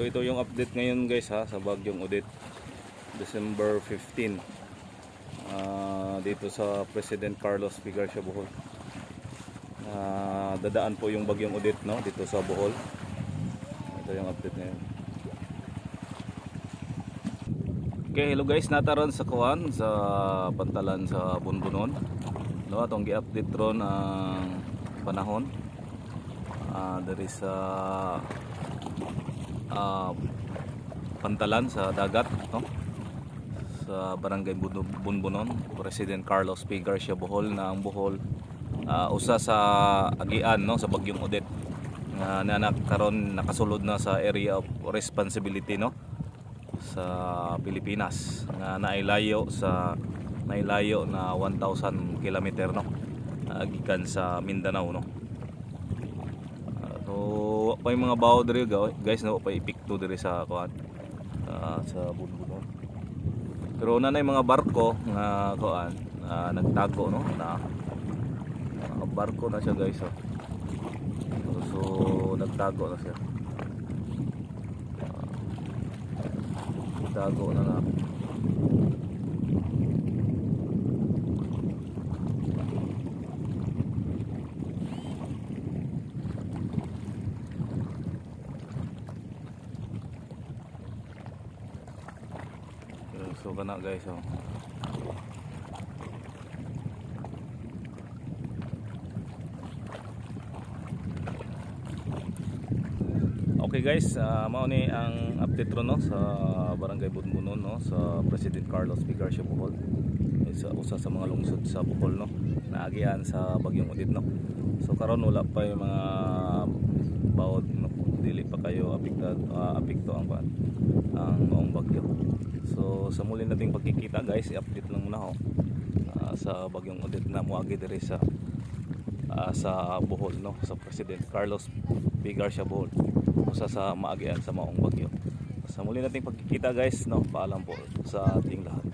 So ito yung update ngayon, guys, ha, sa Bagyong Odette, December 15, dito sa President Carlos P. Garcia, Bohol. Dadaan po yung Bagyong Odette, no, dito sa Bohol. Ito yung update ngayon. Okay, hello guys, naa ta ron sa kuan, sa pantalan sa Bunbunon. No, atong gi-update ron ang panahon. Diri sa pantalan sa dagat, no, sa Barangay Bunbunon, President Carlos P. Garcia, Bohol, na ang Bohol usa sa agian, no, sa Bagyong Odette nga nanak karon nakasulod na sa area of responsibility, no, sa Pilipinas nga nailayo na 1,000 kilometer, no, gikan sa Mindanao, no. So wa pa yung mga bawo diri, guys, no, wa pa epekto diri sa kuan, sa Bunbunon, pero una na yung mga barko nga kuan, nagtago, no, na mga barko na siya, guys, oh. So nagtago na siya. Nagtago na na. So kana, guys, oh. Okay guys, mao ni ang update ron, no, sa Barangay Bunbunon, no, sa President Carlos P. Garcia, Bohol. Isa usa sa mga lungsod sa Bohol, no, naagian sa Bagyong Odette, no. So karon wala pa yung mga bawod, no, dili pa kayo apektado, apekto ang kuan, ang maong bagyo. So sa muli nating pagkikita, guys, i-update lang muna ako sa Bagyong Odette na moagi diri sa Bohol, no, sa President Carlos P. Garcia, Bohol, usa sa maagian sa maong bagyo. Sa muli nating pagkikita, guys, no, paalam po sa ating lahat.